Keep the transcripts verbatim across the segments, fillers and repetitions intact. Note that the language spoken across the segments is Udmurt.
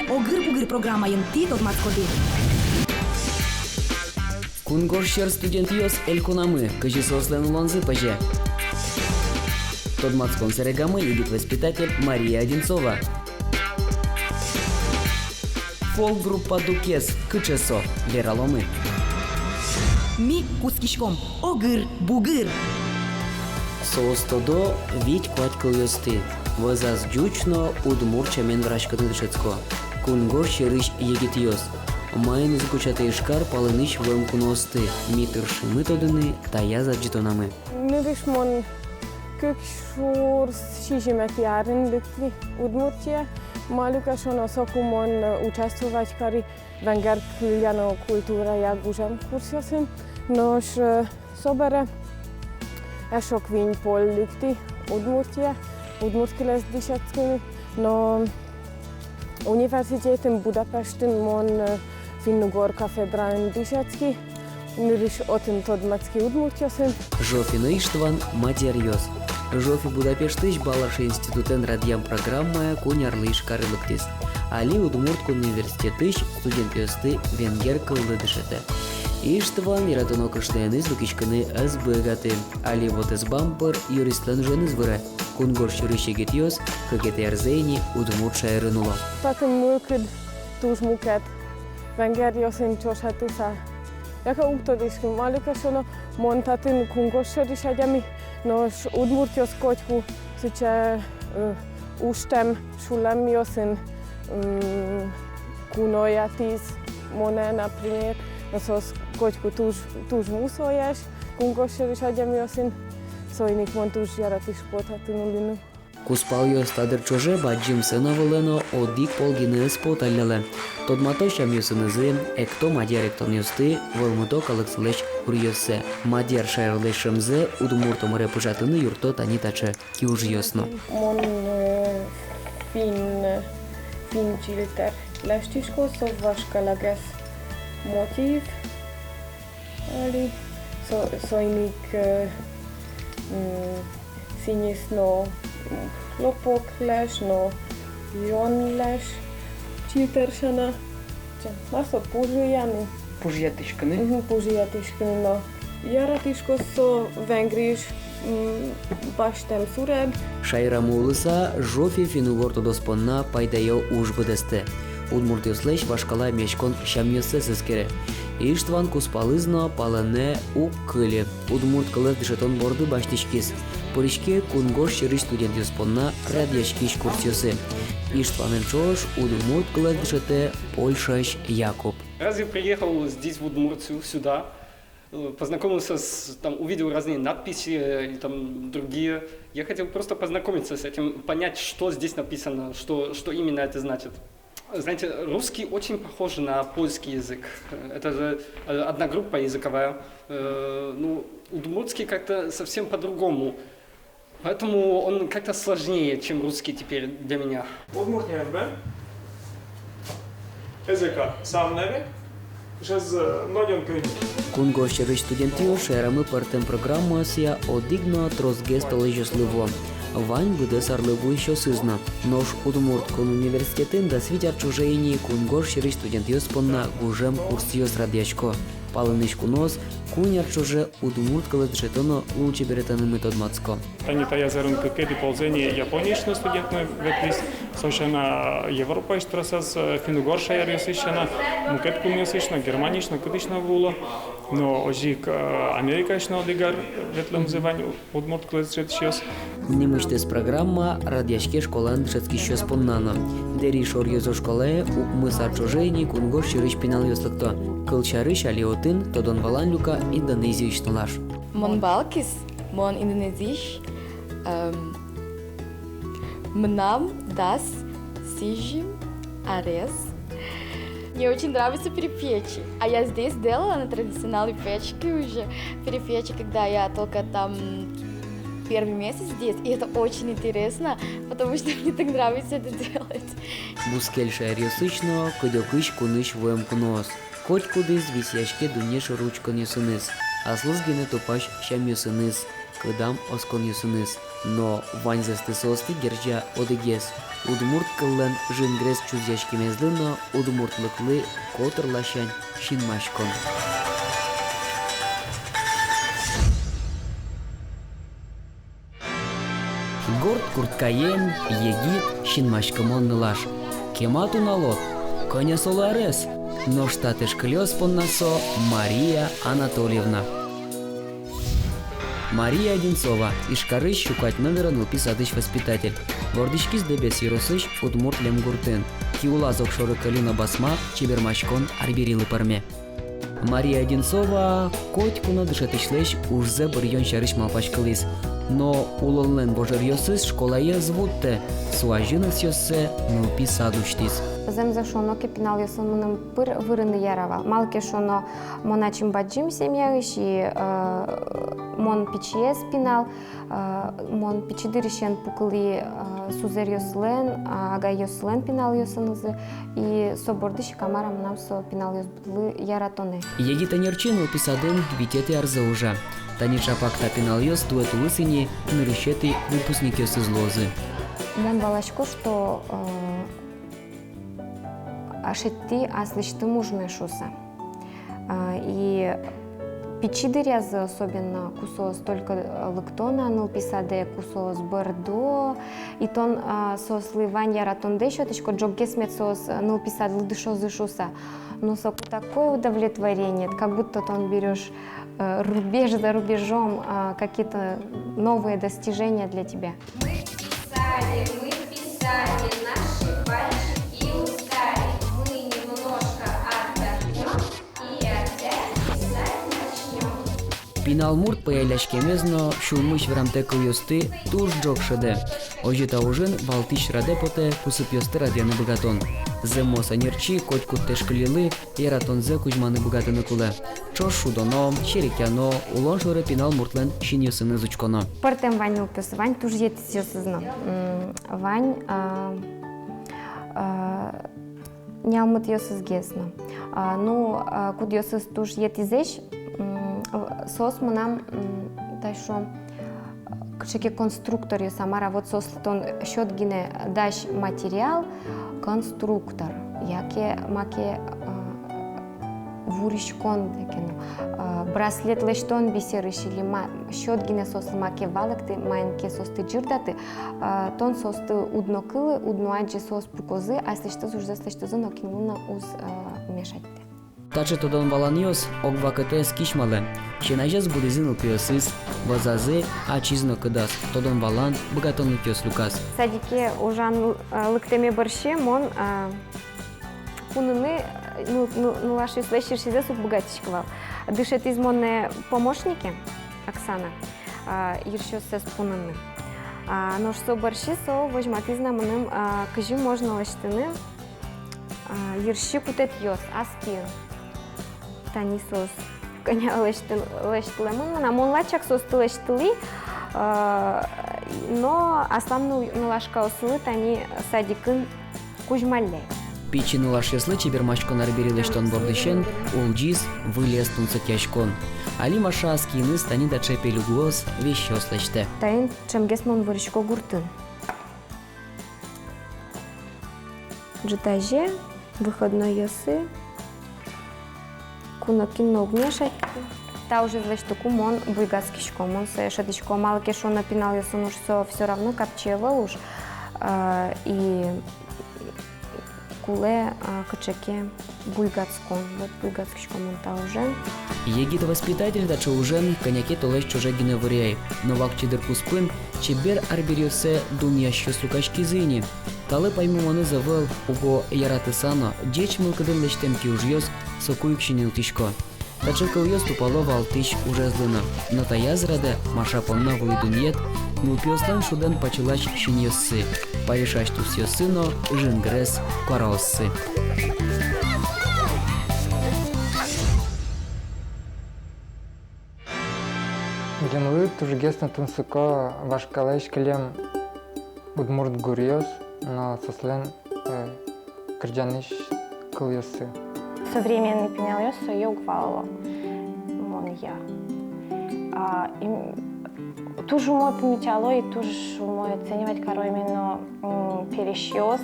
«Огыр-бугыр» программаын тӥ тодматскоды. Кунгож сьӧр студентъёс элькунамы, кызьы соослэн улонзы пӧзе. Тодматскон сэрегамы егит воспитатель Мария Одинцова. Фолк-группа «Дукес», кыӵе со, вераломы. Ми кутскиськом. Огыр-бугыр. Соос тодо вить-куать кылъёсты. Вӧзаз ӟуч но, удмурт сямен вераськыны дышетско. Кунгож сьӧрысь егитъёс. Маин ӧз гучаты Ижкар палэнысь вуэм куноосты, ми тыршимы тодыны таяз адӟытонамы. Нырысь мон кык сюрс сизьыметӥ арын лыкти Удмуртие. Малы ке шуоно, соку мон, э, участвовать кари венгер кылъя но культурая гужем курсъёсын. Нош, э, собере эшшо куинь пол лыкти Удмуртие, удмурт кылэз дышетскыны. Но университетын Будапештын мон, э, финн-угор кафедраын дышетски. Нырысь отын тодматски удмуртъёсын. Жофи но Иштван — мадьяръёс. Жофи Будапештысь Балаш институтэн радъям программая куинь арлы Ижкаре лыктӥз. Али Удмурт кун университетысь студентъёсты венгер кыллы дышетэ. Иштван яратоно кышноеныз люкиськыны ӧз быгаты. Али вотэс бампыр юристлэн уженыз выре. Кунгож сьӧрысь егитъёс кыкетӥ арзэ ини удмурт шаерын уло. Татын мылкыд туж мукет, венгеръёсын ӵошатыса. Яке уг тодӥськы, малы ке шуоно, мон татын кунгож сьӧрысь адями, нош удмуртъёс котьку сыӵе, э, ужтэм, сюлэмъёсын, м, куноятӥз монэ, например, но соос котьку туж, туж мусоесь кунгож сьӧрысь адямиосын. Соин ик мон туж яратӥсько татын улыны. Кузпалъёс та дыр ӵоже бадӟым сцена вылэ но одӥг пол гинэ ӧз поталлялэ. Тодмато сямъёсынызы, экто мадьяр эктонъёсты, вӧлмыто калыксылэсь гуръёссэ. Мадьяр шаерлэсь шӧмзэ удмурт омыре пыӵатыны юртто тани таӵе киужъёс но. Мон, э, финн, финн чильтэр лэсьтӥсько, со вашкалагес мотив. Али со-, соин ик, э, м, сӥньыс но, м, хлопоклэсь но, пионлэсь чильтэр сяна. Ча, ма со, пужыяны. Пужыятӥськыны? Мгм, пужыятӥськыны но. Яратӥсько со Венгриысь, м, басьтэм суред. Шаерамы улыса, Жофи финн-угор тодос понна пайдаё уж быдэстэ. Удмуртъёслэсь вашкала эмъяськон сямъёссэс эскере. Иштван кузпалыз но палэнэ уг кыльы. Удмурт кылэз дышетон борды басьтӥськиз. Пыриське кунгож сьӧрысь студентъёс понна радъяськись курсъёсы. Иштванэн ӵош удмурт кылэз дышетэ Польшаысь Якуб. Раз я приехал здесь, в Удмуртию, сюда, э, познакомился с, там, увидел разные надписи, э, и там другие. Я хотел просто познакомиться с этим, понять, что здесь написано, что, что именно это значит. Знаете, русский очень похож на польский язык. Это же, э, одна группа языковая. Э, ну, удмуртский как-то совсем по-другому. Поэтому он как-то сложнее, чем русский теперь для меня. Удмурт нимез бен языка савнэви, шез, э, нодён кыль. Кунгож сьӧрысь студентъёс шаерамы пӧртэм программаосъя одӥг но тросгес толэзьёслы вуо. Вань быдэс арлы вуисьёсыз но. Нош Удмурт кун университетын дас вить ар ӵоже ини кунгож сьӧрысь студентъёс понна гужем курсъёс радъясько. Палэнысь куноос куинь ар ӵоже удмурт кылэз дышетоно, лулчеберетонымы тодматско. Тани таяз арын кыкетӥ ползэ ини Япониысь но студент но ветлӥз, со сяна Европаысь тросаз, э, финн-угор шаеръёсысь сяна, мукет кунъёсысь но, Германиысь но, кытысь но вуыло. Но озьы ик, э, Америкаысь но одӥг ар ветлэмзы вань удмурт кылэз дышетӥсьёс. Нимысьтыз программа радъяське школаын дышетскисьёс понна но. Дэри шоръёзо школае укмыс ар ӵоже ини кунгож сьӧрысь пиналъёс лыкто. Кылсярысь, али отын тодон-валан люка Индонезиысь нылаш. Мон Балкис, мон Индонезиысь, эм, мынам дас сизьым арес. Мне очень нравится перепечь. А я здесь делала на традиционной печке уже перепечь, когда я только там первый месяц здесь. И это очень интересно, потому что мне так нравится это делать. Бускель шаеръёсысь но, кыдёкысь кунысь вуэм куноос. Котькудӥз висъяське дунне шоры учконъёсыныз, аслыз гинэ тупась сямъёсыныз. кыдам осконъёсыныз. Но ваньзэсты соосты герӟа одӥгез: удмурт кыллэн жингрес чузъяськемезлы но удмуртлыклы котыр ласянь синмаськон. Горд курткаен, егит, синмаськымон нылаш. Кема туннэ, кӧня солы арес? Нош та тышкылъёс понна со Мария Анатольевна. Мария Одинцова, Ижкарысь сю куать номеро нылпи садысь воспитатель. Вордӥськиз Дэбес ёросысь Удмурт Лемгуртын. Ки улаз огшоры кӧльы но басма чебермаськон арберилы пӧрме. Мария Одинцова котьку но дышетӥсьлэсь ужзэ быръён сярысь малпаськылӥз. Но улонлэн вожвылъёсыз школае ӧз вуттэ, со азьын ӧсъёссэ нылпи сад усьтӥз. Зэмзэ шуоно ке, пиналъёсын мыным пыр вырыны яра вал. Малы ке шуоно, мон ачим бадӟым семьяысь, и, э, мон пичиез пинал, э, мон пичи дырысен пукылӥ, э, сузэръёслэн, а, агайёслэн пиналъёсынызы, и со бордысь ик мар-а мынам со пиналъёслы яратонэ. Егит ӧнерчи нылпи садын витетӥ арзэ ужа. Тани чапак та пиналъёс туэ тулыс ини нырысетӥ выпускникъёсыз луозы. Мон валасько, что, э, а, шедьтӥ аслэсьтым ужме шуыса. А, и пичи дыръязы особенно, ку соос только, э, лыкто на нылпи садэ, ку соос бӧрдо, и тон, а, соослы вань яратондэ сётӥськод, ӝоггес мед соос, э, нылпи садлы дышозы шуыса. Но соку такое удовлетворение, как будто тон берёшь, э, рубеж за рубежом, а, какие-то новые достижения для тебя. Мы писали, мы писали, наши пальчики устали. Мы немножко отдохнём и опять писать начнём. Пинал мурт пӧяляськемез но сюлмысь верамтэ кылъёсты туж ӝог шӧдэ. Озьы та ужын валтӥсь радэ потэ кусыпъёсты радъяны быгатон. Зэмос ӧнерчи котькуд тышкыльылы яратонзэ кузьманы быгатыны кулэ. Ӵош шудоно, серекъяно, улон шоры пинал муртлэн синъёсыныз учконо. Пӧртэм вань нылпиос, вань туж етӥзъёсыз но. М, вань, а, а, нялмытъёсызгес но. А, ну, а, кудъёсыз туж етӥзэсь, м, в-, соос мынам, м, тайшо, кыӵе ке конструкторъёс, а мар-а, вот соослы тон сёт гинэ дась материал, конструктор, яке маке, а, вуриськон, яке, ну, а, браслет лэсьтон бисерысь или ма-, сёт гинэ соослы маке валэкты, маин ке соосты ӟырдаты, а, тон соосты уд но кылы, уд но адӟы, соос пукозы, аслэсьтыз ужзэс лэсьтозы, нокин луэ но уз, а, мешатьтэ. Таӵе тодон-валанъёс ог вакытэ ӧз кисьмалэ. Син азяз будӥзы нылпиосыз, вӧзазы ачиз но кыдаз, тодон-валан быгатонлыкъёс люказ. Садике ужан, э, лыктэме бӧрсьы мон, э, пуныны, э, ну, ну, нылашъёслэсь йырсизэс уг быгатӥськы вал. Дышетӥз монэ помощнике, Оксана, э, йырсиоссэс пуныны. А, нош со бӧрсьы со возьматӥз на мыным, э, кызьы можно лэсьтыны, а, йырси кутэтъёс, аскин. Тани соос кӧня лэсьтыл-, лэсьтылэмын мынам. Мон лачак соосты лэсьтылӥ, а, но аслам ныл-, нылашкаослы тани садикын кузьмалляй. Пичи нылашъёслы чебермаськон арбери лэсьтон бордысен улӟиз выльез тунсыкъяськон. Али Маша аскиныз тани таӵе пелюгуос, весьёс лэсьтэ. Таин ӵемгес мон вурисько гуртын. Ӝытазе, выходнойёсы, ку нокин но уг мешать. Та ужез лэсьтыку мон буйгатскисько, мон сое шӧдӥсько, малы ке шуоно пиналъёсын уж со всё равно капчи ӧвӧл уж, а, и кулэ, а, кыӵе ке буйгатскон, вот буйгатскисько мон та ужен. Егит воспитатель таӵе ужен кӧня ке толэзь ӵоже гинэ выре ай, но вакчи дыр куспын чебер арбериоссэ дунъясьёс люкаськизы ини. Талы паймымонэз ӧвӧл, уго яратыса но, ӟеч мылкыдын лэсьтэм киужъёс соку ик синйылтӥсько. Таӵе кылъёс тупало валтӥсь ужезлы но. Но таяз радэ Маша понна вуи дунъет нылпиослэн шудэн пачылась синъёссы, палишась тусъёссы но жингрес куараоссы. Милемлы тужгес но тунсыко вашкалаысь кылем удмурт гуръёс но соослэн, э, кырӟанысь кылъёссы. Современный пиналъёс сое уг вало. Мон я. А, им, Туж умой пумитало и туж умой оценивать каро именно, м, пересьёс,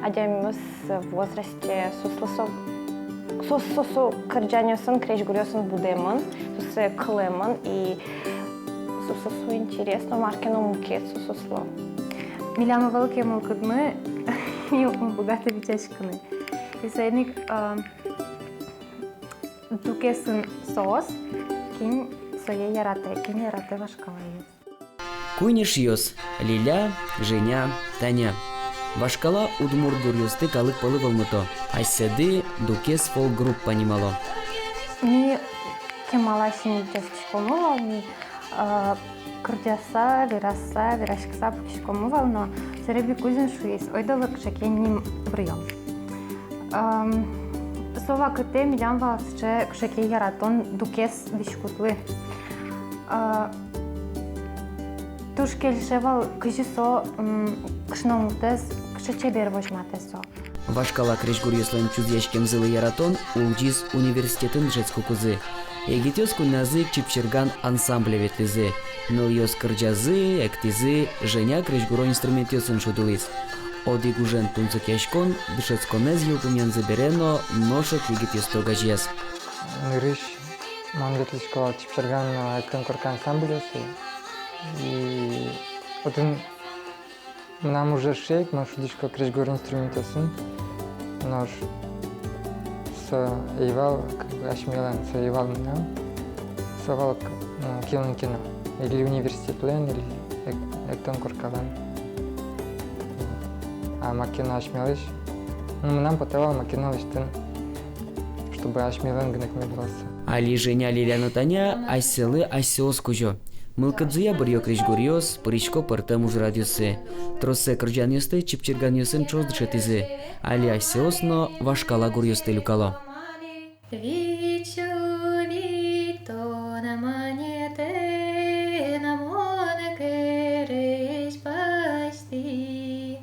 адямиос в возрасте, соослы со, со, со, со кырӟанъёсын, крезьгуръёсын будэмын, соослы кылэмын и соослы со интересно, мар ке но мукет соослы. Милям ӧвӧл ке мылкыдмы, ми уг быгаты бичаськыны. И соин ик, а, дукесын соос, кин сое яратэ, кин яратэ вашкалаез. Куинь эшъёс: Лиля, Женя, Таня. Вашкала удмурт гуръёсты калык пӧлы вӧлмыто. Асьсэды «Дукес» фолк-группа нимало. Ми кемалась ини дышетскиськомы вал, ми, э, кырӟаса, вераса, вераськыса пукиськомы вал, но Серебрякузин шуиз: ойдолэ кыӵе ке ним быръём. Ам, со вакытэ милям вал сыӵе кыӵе ке яратон дукес дӥськутлы. А, туж кельше вал, кызьы со, м, кышномуртэз, кыӵе чебер возьматэ со. Вашкала крезьгуръёслэн чузъяськемзылы яратон улӟиз университетын дышетскыкузы. Егитъёс куиназы ик «Чипчирган» ансамбле ветлӥзы. Нылъёс кырӟазы, эктӥзы, Женя крезьгуро инструментъёсын шудылӥз. Одӥг ужен тунсыкъяськон дышетсконэз йылпумъянзы бере но нош ик егитъёсты огазеяз. Нырысь мон ветлӥсько вал «Чипчирган» но «Эктон корка» ансамбльёсы. И отын мынам ужез сыӵе ик, мон шудӥсько крезьгур инструментъёсын, нош со ӧй вал, как бы, асьмелэн, со ӧй вал мынам, со вал, ну, кинлэн ке но, или университетлэн, или эк-, «Эктон коркалэн». А маке но асьмелэсь, ну, мынам потэ вал маке но лэсьтыны, чтобы асьмелэн гинэ ик мед луоз. Али Женя, Лиля но Таня асьсэлы асьсэос кузё. Мылкыдзыя быръё крезьгуръёс, пырисько пӧртэм ужрадъёсы. Троссэ кырӟанъёсты чипчирганъёсын ӵош дышетӥзы. Али асьсэос но вашкала гуръёсты люкало. Витьсю витьтон манетэн мон кересь басьтӥ,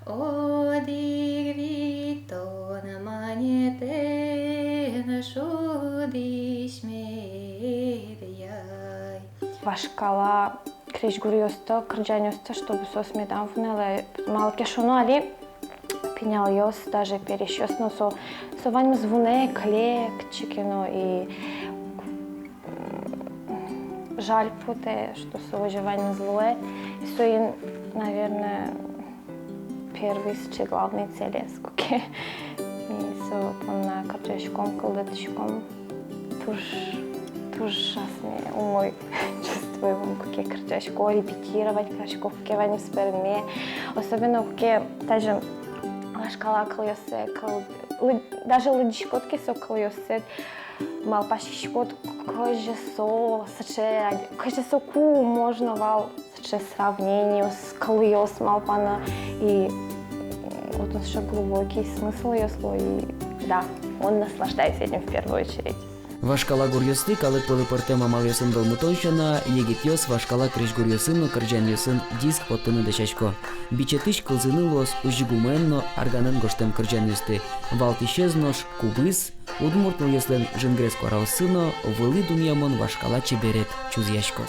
одӥг витьтон манетэн шудӥсь медъяй. Вашкала крезьгуръёсты, кырӟанъёсты, чтобы соос медам вунэлэ, малы ке шуоно али пиналъёс, даже пересьёс но со, со ваньмыз вунэ, кыле кытчы ке но, и, м, жаль потэ, что со уже ваньмыз луэ. И соин, наверное, первый сыӵе главный целез, куке ми со понна кырӟаськом, кылдытӥськом. Туж, туж асме умой чувствуем, куке кырӟасько, репетировать карисько, куке ваньмыз пӧрме. Особенно куке тазьы вашкала кылъёссэ, кыл-, лы-, даже лыдӟиськод ке со кылъёссэ, малпаськиськод, кызьы со сыӵе, кызьы соку можно вал сыӵе сравнениос, кылъёс малпаны, и, м, отын сыӵе глубокий смыслъёс луо, и да, он наслаждается этим в первую очередь. Вашкала гуръёсты калык пӧлы пӧртэм амалъёсын вӧлмытон сяна, егитъёс вашкала крезьгуръёсын но кырӟанъёсын диск поттыны дасясько. Бичетысь кылзыны луоз узьыгумэн но арганэн гожтэм кырӟанъёсты. Валтӥсез нош кубыз, удмурт нылъёслэн жингрес куараоссы но вылӥ дунъямон вашкала чеберет чузъяськоз.